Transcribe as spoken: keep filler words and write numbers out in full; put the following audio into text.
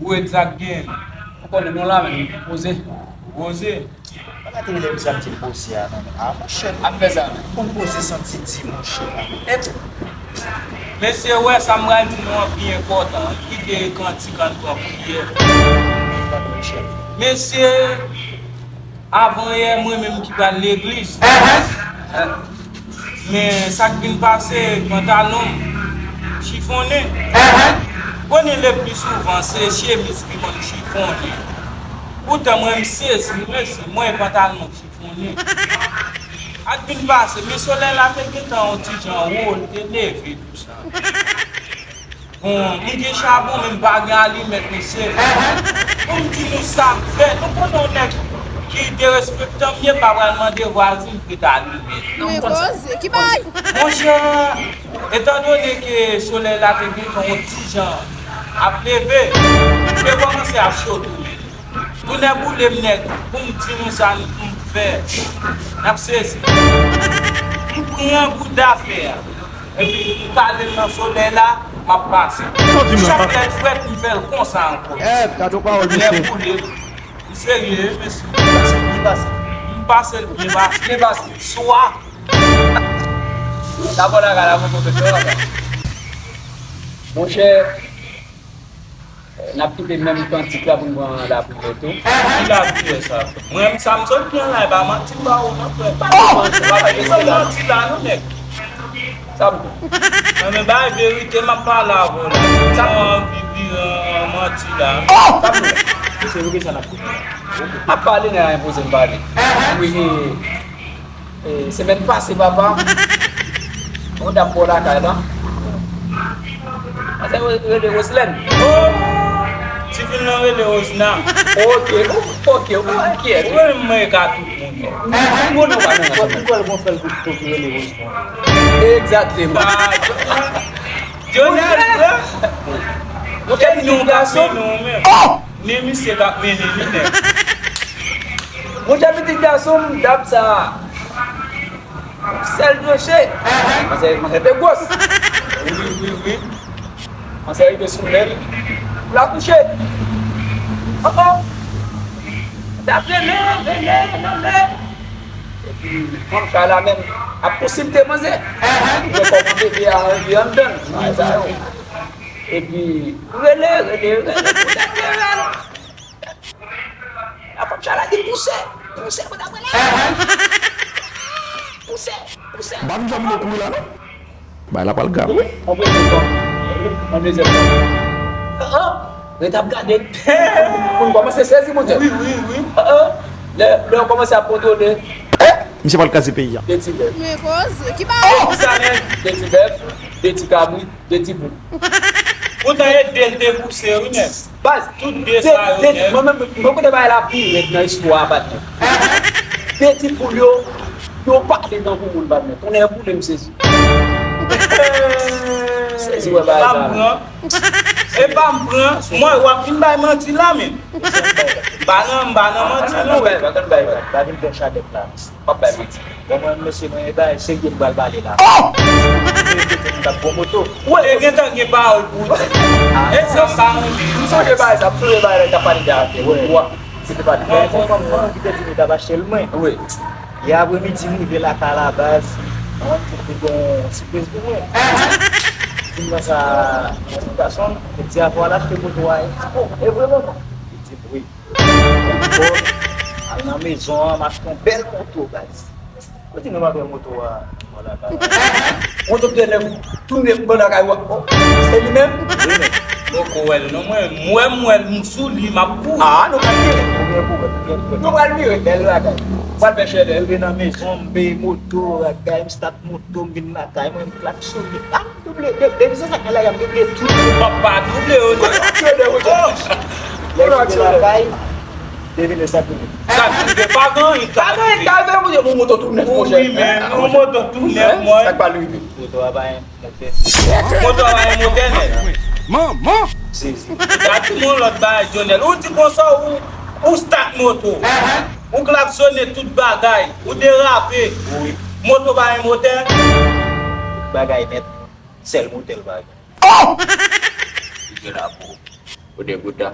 Ou ret sa k gen. Ou konnen non la menm, poze. Poze. Mwen pa te rele misye ap di l poze a non. A monchè. Ap fè sa. Konn poze santi di monchè. Mesye, wè sa m pral di nou an pi enpòtan. Kite kantik, ann pran priyè. Mesye, avanyè mwen menm ki pral legliz. Men sa k vin pase, pantalon m chifonnen. Konnen le pli souvan se chemiz ki konn chifonnen. Poutan mwen m sezi, mesye, mwen pantalon chifonnen. Ak vin pase, men solèy la te gentan yon ti jan wo, l te leve tou sa. Bon, m gen chabon, men m pa gen alimèt, mesye. Pou m di nou sa m fè, nou konnen yon nèg ki derespektan m ye, m pa pral mande vwazen prete alimèt. Men koze, ki bay? Monchè, etandone ke solèy la te gentan yon ti jan ap leve, m te kòmanse ap cho tou. Tou nèboule m nèt, pou m di nou sa m fè, n ap sezi. M pran bout dafè a, epi m kale l nan solèy la, m ap pase. Chak lè l frèt, m fè l konsa ankò. Tou nèboule m. M serye, wi, mesye. M pase l byen pase. Byen pase. Swa. Dabò la, la, la, la. Monchè, N ap kite menm kantik la pou n pran lapriyè tou. Ki lapriyè sa? Mwen menm sa m sot pran la, e pa manti m ba ou non, frè. Pa manti la non, nèg. Sa m di? Mwen menm bay verite m ap pale avè w la. Sa m anvi vire an manti la. Sa m di? Se vre sa n ap koute. M ap pale, nèg la enpoze m pale. Wi. E, semèn pase, papa, yon dam bò lakay la. Sa se rele Roslèn. Oh! Ti fi nan rele Rosna. Ok, ok, ok, ok. Ou wè mwen ka tout moun. Tout moun ou pa nan ansanm. Ou wè l gon fè l pou ki rele Rosna. Egzakteman. Dionel, frè. Monchè, pitit gason. Ni misye k ap mennen li nèg. Monchè, pitit gason m, dam sa a. Sèl dosye. Manzè, manzè te gwòs. Wi, wi, wi. Manzè rive sou men l. L akouche. Oh, oh. T ap rele, rele, rele. Epi, fanm chay la menm ap konsilte manzè. Pou wè kòman bebe a ye anndan. Bagay sa yo. Epi, rele, rele, rele. Pou tèt rele. La fanm chay la di pouse, pouse, pou ta pale. Pouse, pouse. M pa vin fè moun yo kouri la, non. Bay la pral grav. Wi, on premye tan. Wi, on dezyèm tan. Ah, ah. Ret ap gade. Moun kòmanse sezi, monchè. Wi, wi, wi. Ah, ah. Lè, lè yo kòmanse ap kontwole. Eh, misye pral kraze peyi a. De ti bèf. Men koze, ki bagay? Oh! Sa menm. De ti bèf, de ti kabrit. De ti bout. Poutan e de l te pouse wi nèg. Baz, tout de sa yo nèg. Mwen menm, mwen kote bagay la pi rèd nan istwa a, patnè. De ti poul yo, yo pale tankou moun, patnè. Tonnè boule m sezi. Sezi wè bagay sa. E pa m pran. Mwen w ap vin bay manti la menm. M pa nan, m pa nan manti non. Pa vin fè chadèk la. M ap bay manti. Bon, mwen, mesye, mwen, e bagay serye m pral pale la. Oh! Serye m t ap bon moto. Wi. E gentan gen pawòl pou w di. E sa m pa renmen. M sonje bagay sa, m sonje bagay la, t ap pale de afè moto a. Se te pale. Mwen, mwen, mwen, mwen, ki te di nou t ap achte l, mwen. Wi. Yè apremidi, m rive lakay la, baz. Mwen, te gen yon sipriz pou mwen. Ti mwen sa, ti gason, te di avè w al achte moto a, e di, oh, e vre, manman? Li di m, wi. Bon, al nan mezon an, m achte yon bèl moto, baz. Ou di nou pa pran moto a, vwala, baz. Moto de nèf, tou nèf, bon, lakay ou a. Oh, se li menm? Wi, men. Poko wè l, non, mwen, m wè, m wè l, m sou li, m ap kouri. Ah, nou pral vire. Nou pral vire, bèl bagay. Pral fè chèlè. Rive nan mezon, m peye moto, bagay, m stat moto, m vin lakay mwen, m klaksone. Ah! Double, de, depi se sa k la, y ap double tout. M ap pa double yo, non. Kote w ap tire de wout? Oh! Kote w ap tire de? Devine sa k rive. Sa k rive, pa gen anyen k rive. Pa gen anyen k rive, monchè, yon moto tou nèf, monchè. Wi, men, yon moto tou nèf, mwen. Sa k pral rive? Moto a pa gen motè. Moto a pa gen motè, nèg. Manman! Sezi. Gade yon lòt bagay, Jonel. Ou di konsa, ou, ou stat moto. Ou klaksone tout bagay. Ou derape. Wi. Moto pa gen motè. Tout bagay nèt. Sèl motè l pa gen. Oh! Li gen lapo. Ou degoutan.